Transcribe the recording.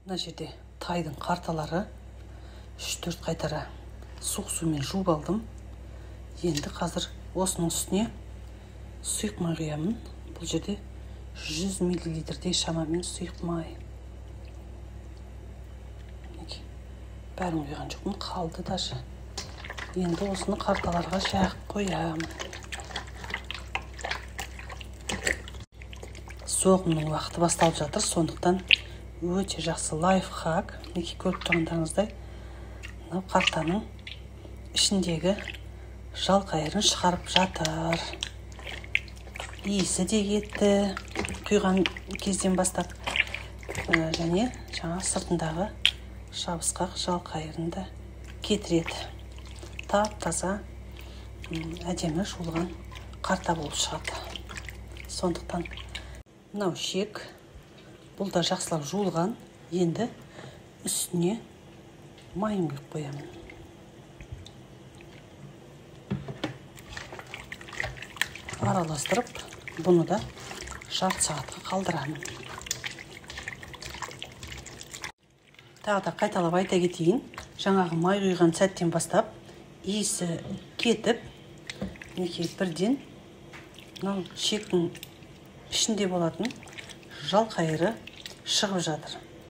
Мына жерде тайдың қарталары 3-4 қайтара суық сумен жуып алдым. Енді қазір осының үстіне сұйық май құямын. Бұл жерде 100 миллилитрдей шамамен сұйық май. Мінекей, бәрін құйған жоқпын, қалды даже. Енді осыны қарталарға жағып қоямын. Соғымның уақыты басталып жатыр, сондықтан өте жақсы лайфхак. Мінекей, көріп тұрғандарыңыздай, мынау қартаның ішіндегі жалқайырын шығарып жатыр. Иісі де кетті құйған кезден бастап, және жаңа сыртындағы жабысқақ жалқайырын да кетіреді. Тап-таза, әдемі жуылған қарта болып шығады. Сондықтан мынау шек, бұл да жақсылап жуылған. Енді үстіне майын құйып қоямын. Араластырып, бұны да жарты сағатқа қалдырамын. Тағы да қайталап айта кетейін, жаңағы май құйған сәттен бастап иісі кетіп, мінекей бірден мынау шектің ішінде болатын жалқайыры шығып жатыр.